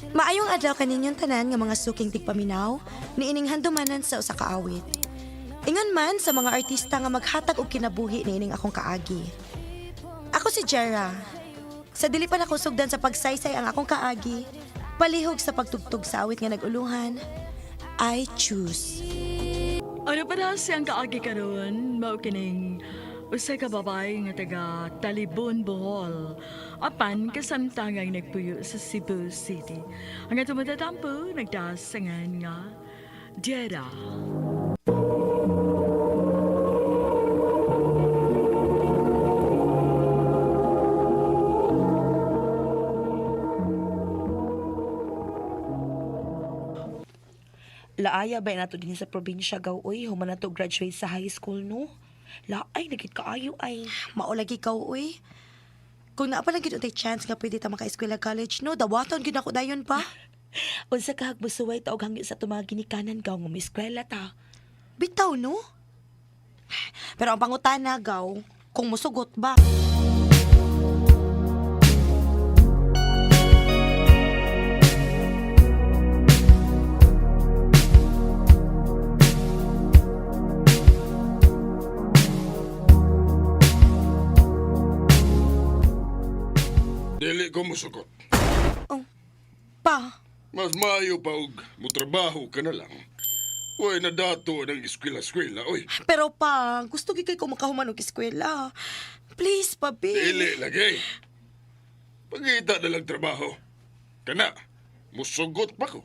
Maayong adlaw kaninyong tanan nga mga suking tigpaminaw, niining handumanan sa usa ka awit. Ingon man sa mga artista nga maghatag og kinabuhi niining akong kaagi. Ako si Jera. Sa dili pa nako sugdan sa pagsaysay ang akong kaagi, palihog sa pagtugtog sa awit nga nag-uluhan, I choose. Ano pa na siyang kaagi karon mao kining usa ka babae nga taga Talibon, Bohol. Apan kasamtangang nagpuyo sa Cebu City. Ang atong matatampo nagdasangan nga Jera. Laaya ba nato din sa probinsya gaw oy, human nato graduate sa high school no. Laay nagit kaayo ay. Maulagi ka uy. Kung naa pa lang gid untay chance nga pwede ta maka-eskwela college no, dawaton gid ako dayon pa. Unsa ka hagbusuway ta og hangyo sa atong mga ginikanan gaw nga eskwela ta. Bitaw no. Pero ang pangutana gaw, kung musugot ba? Dili ko musugot. Oh, pa. Mas maayo pa og mutrabaho ka na lang. Uy, nadato ng eskwela-eskwela, oy. Pero pa, gusto gid kay ko makahuman og eskwela. Please, pa, be. Dili lagi. Pagita na lang trabaho. Kana, musugot pa ko.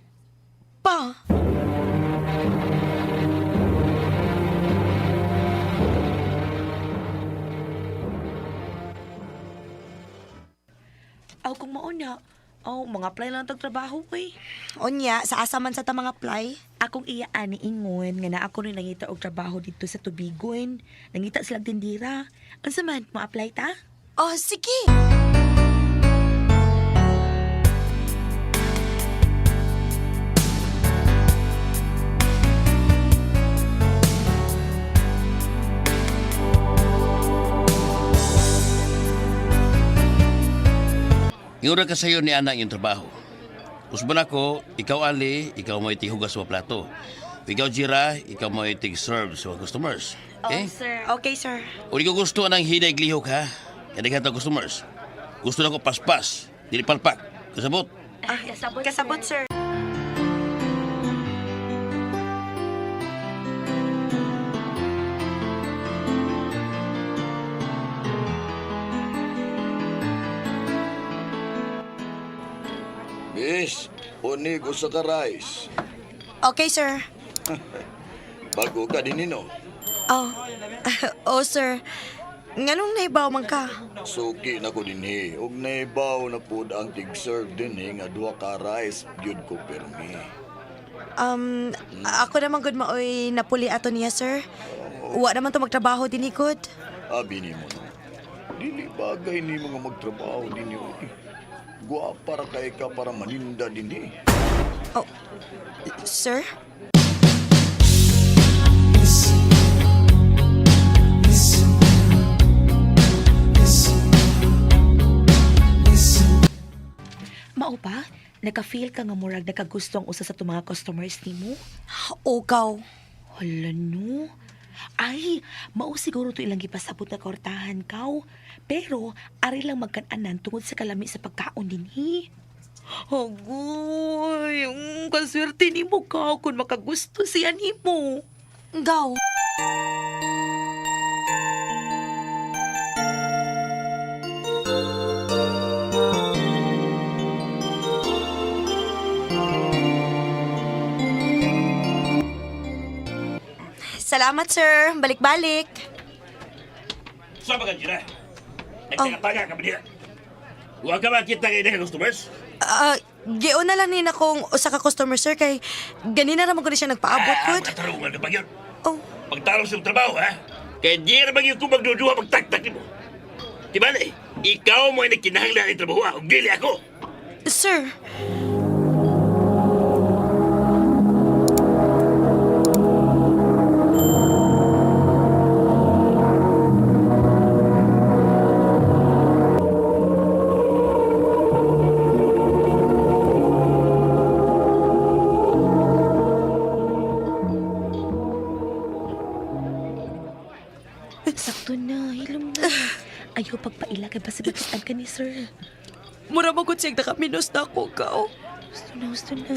Pa. Aw kung mao na, aw mga apply lang tag trabaho oy. Unya, sa asa man sa ta mga apply? Akong iya ani ingon nga naa ko ni nangita og trabaho dito sa Tubigon. Nangita sila og tindira. Unsa man mo apply ta? Oh, sige. Yura ka sa'yo ni anak yung trabaho. Usban ako, ikaw Ali, ikaw mo itihugas sa plato. Ikaw Jira, ikaw mo itig-serve sa mga customers. Okay? sir. Okay, sir. O di ko gusto anang hinay lihok ha. Kaya naghatag customers. Gusto na ko paspas, dili palpak. Kasabot. Ah, kasabot, sir. Miss, unig usa ka rice. Okay, sir. Bago ka din nino. Oh. Oh, sir. Nganong naibaw man ka? Suki na ko dinhi. Ug naibaw na pud ang tig-serve dinhi nga duha ka rice gyud ko permi. Um, ako naman gud maoy napuli ato niya, sir. Wa naman to magtrabaho dinhi gud. Abi nimo no. Dili bagay ni mga magtrabaho dinhi. Oy. Guwapa ra kay ka para maninda dinhi. Oh. Sir? Mao pa, naka-feel ka nga murag nakagusto ang usa sa atong mga customers nimo? Ugaw. Hala no. Ay, mao siguro to ilang gipasabot na kortahan kaw. Pero, ari lang magkananan tungod sa kalami sa pagkaon dinhi. Agoy, ang kaswerte nimo kaw kung makagusto siya nimo. Gaw. Salamat, sir. Balik-balik. Saan ba ka, Jira? Nagtanga-tanga ka ba niya? Huwag ka makita kay mga customers? Ah, giuna lang ni na kung usa ka customer, sir, kay ganina naman ko na siya nagpaabot, Ah, good. makatarungan ka pa yun. Oh, Pagtarong sa trabaho, ha? Kaya di na magyud ko magduduha pagtaktak nimo. Di ba, eh? Ikaw mo ay nagkinahanglan ang trabaho, ha? Ug dili ako. sir. pagpaila kay basi makitaan ka ni sir. Mura mo gud siyang nakaminos na ako, kaw. Gusto na, gusto na.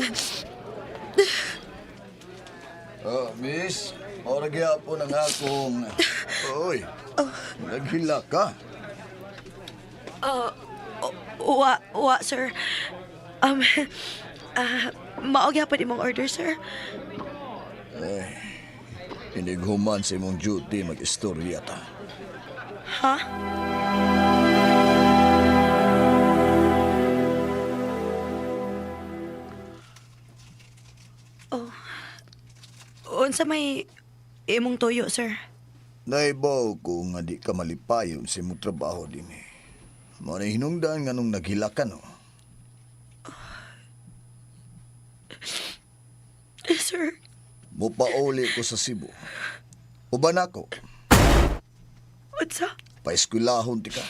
Oh, miss, ora gyapon ang akong... Oy, naghila ka. Wa, wa, sir. Mao gyapon imong order, sir. Inighuman sa imong duty mag-istorya ta. Ha? Oh. Unsa may imong tuyo, sir? Naibaw ko nga di ka malipayon sa imong trabaho din eh. Mao na hinungdan nga nung naghila ka, no? Sir, Mupauli ko sa Cebu. Uban ako, unsa? paeskwelahon ti ka.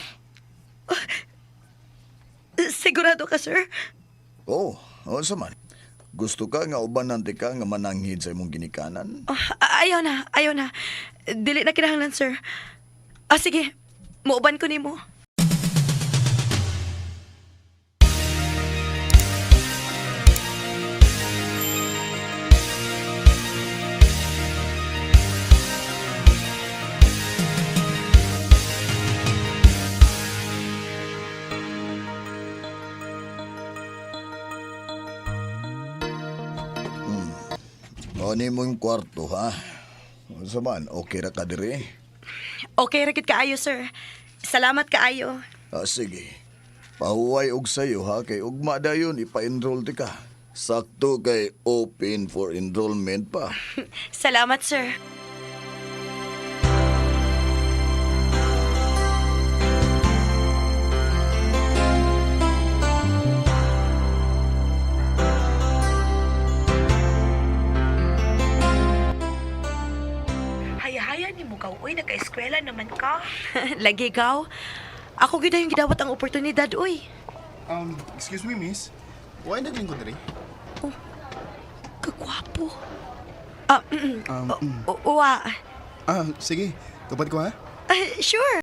Sigurado ka, sir? Oo, oh, unsa man. Gusto ka nga ubanan ti ka nga mananghid sa imong ginikanan? Oh, ayaw na, ayaw na. Dili na kinahanglan, sir. Ah, sige. Muuban ko nimo. Mao ni mo yung kwarto, ha? Unsa man, okay ra ka diri? Okay, ra gid kaayo, sir. Salamat kaayo. Ah, sige. Pahuway og sayo ha kay ugma dayon ipa-enroll ti ka. Sakto kay open for enrollment pa. Salamat, sir. Haya-haya ni mo kaw, uy, nagka-eskwela naman ka. Lagi ikaw. Ako gyud yung gidawat ang oportunidad, uy. Excuse me, miss. Why naglingkod diri? Kagwapo. Ah, uwa. Ah, sige. Tupad ko ha. Ah, sure.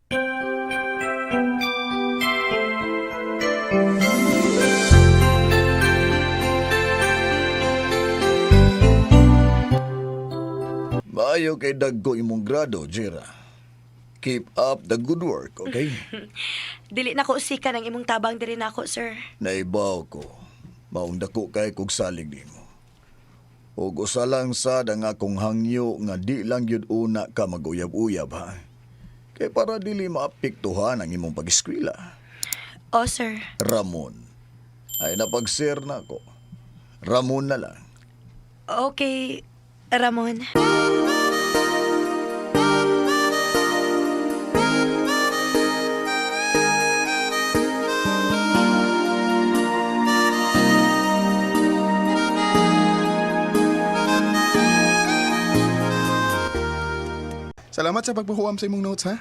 Maayo kay dagko imong grado, Jera. Keep up the good work, okay? Dili na ko usika ng imong tabang diri nako, sir. Naibaw ko. Maong dako kay kog salig nimo. Ug usa lang sad ang akong hangyo nga di lang gyud una ka maguyab-uyab ha. Kay para dili maapektuhan ang imong pag-eskwela. Oh, sir. Ramon. Ay napag-share na ako. Ramon na lang. Okay, Ramon. Salamat sa pagpahuam sa imong notes ha.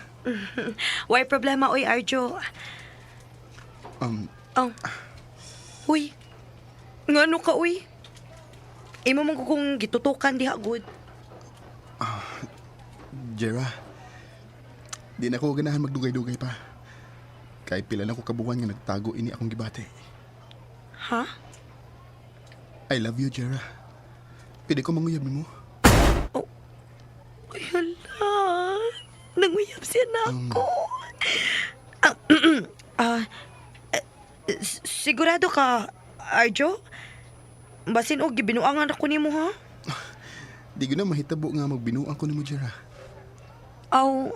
Why problema, oy, Arjo? Oh. Uy. Ngano ka, uy? Imo man ko kung gitutukan diha, good. Jera. Di na ko ganahan magdugay-dugay pa. Kay pila na ko kabuwan nga nagtago ini akong gibati. Ha? I love you, Jera. Pwede ko manguyab nimo. Uy, hala. Nanguyab siya na ako. Ah, ah, eh, sigurado ka, Arjo? Basin og gibinuangan ako nimo ha? Di gyud na mahitabo nga magbinuang ko nimo, Jera. Aw.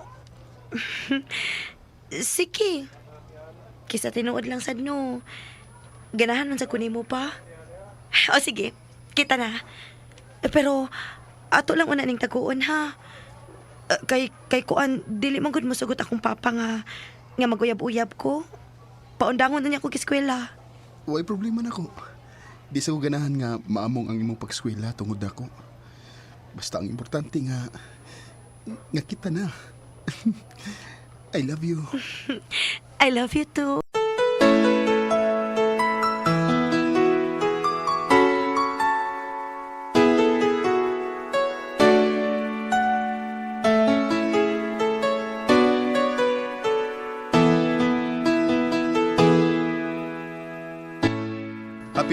Sige. Kisa tinuod lang sad no. Ganahan man sa kunin mo pa. O sige, kita na. Eh, pero ato lang una ning taguon ha. Eh, Kay kuan dili man gud mosugot akong papa nga nga maguyab-uyab ko. Paundangon na niya ko eskwela. Way problema na ko. Di sa ko ganahan nga maamong ang imong pagskwela tungod nako. Basta ang importante nga nga kita na. I love you. I love you too.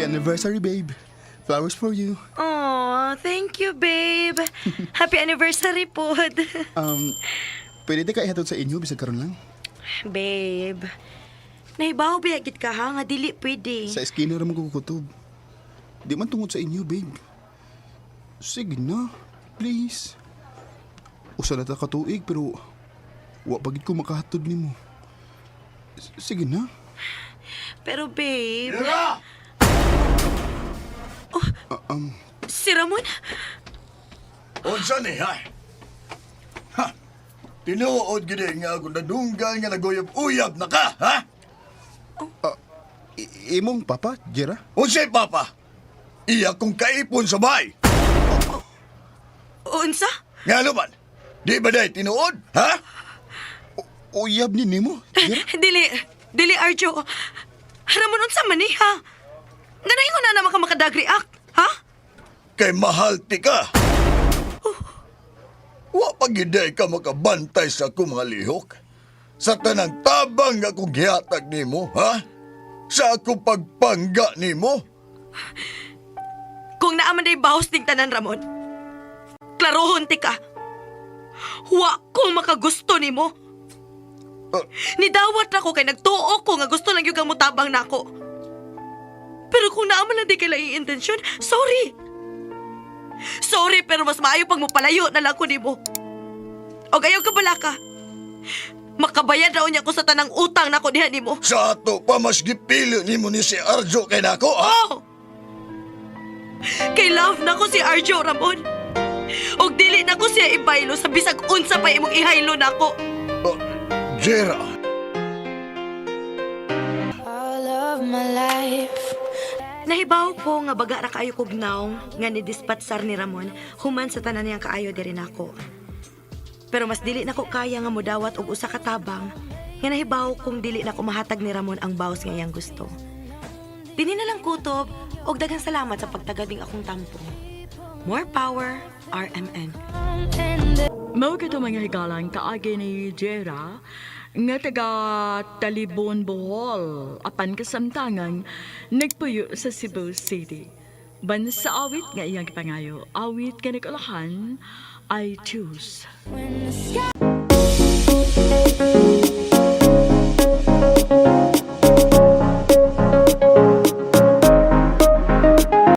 anniversary, babe. Flowers for you. Oh, thank you, babe. Happy anniversary pod. Pwede ka ihatod sa inyo bisag karon lang. Babe, nahibaw ba gid ka ha? Nga dili pwede. Sa eskina ra mo kukutob. Di man tungod sa inyo, babe. Sige na, please. Usa na ta katuig pero wa pa gid ko makahatod nimo. Sige na. Pero babe, Jera! si Ramon, Unsa ni ha? Ha? Tinuod gid nga ako nadunggan nga naguyab-uyab na ka, ha? Imong papa, Jera? Unsay papa? Iya kong kaipon sa bahay. unsa? Nga naman, di ba day tinuod, ha? Uyab ni nimo, Jera? Dili, dili Arjo. Ramon, unsa man ni ha? Nanaingon na naman ka makadag-react, ha? Kay mahal ti ka. Wa pa gyud day ka makabantay sa akong mga lihok. Sa tanang tabang nga akong gihatag nimo, ha? Sa akong pagpangga nimo. Kung naa man day bahos ning tanan, Ramon. Klarohon ti ka. Wa ko makagusto nimo. Nidawat na ko kay nagtuo ko nga gusto lang gyud kang mutabang nako. Pero kung naa man lang di kay laing intensyon, sorry. Sorry pero mas maayo pag mopalayo na lang ko nimo. O gayaw ka bala ka. Makabayad ra unya ko sa tanang utang nako diha nimo. Sa ato pa mas gipili nimo ni si Arjo kay nako, ha? Oh! Kay love na ko si Arjo Ramon. Og dili na ko siya ibaylo sa bisag unsa pa imong ihaylo nako. Oh, Jera. Nahibaw ko nga baga ra kaayo kog nawong nga ni dispatsar ni Ramon human sa tanan niyang kaayo diri nako. Pero mas dili nako kaya nga modawat og usa ka tabang nga nahibaw kung dili nako mahatag ni Ramon ang bawas nga iyang gusto. Dini na lang kutob og daghang salamat sa pagtagad ning akong tampo. More power, RMN. Mao kito mga higalang kaagi ni Jera nga taga Talibon, Bohol, apan kasamtangan nagpuyo sa Cebu City. Ban sa awit nga iyang gipangayo, awit nga nag-ulahan, I choose.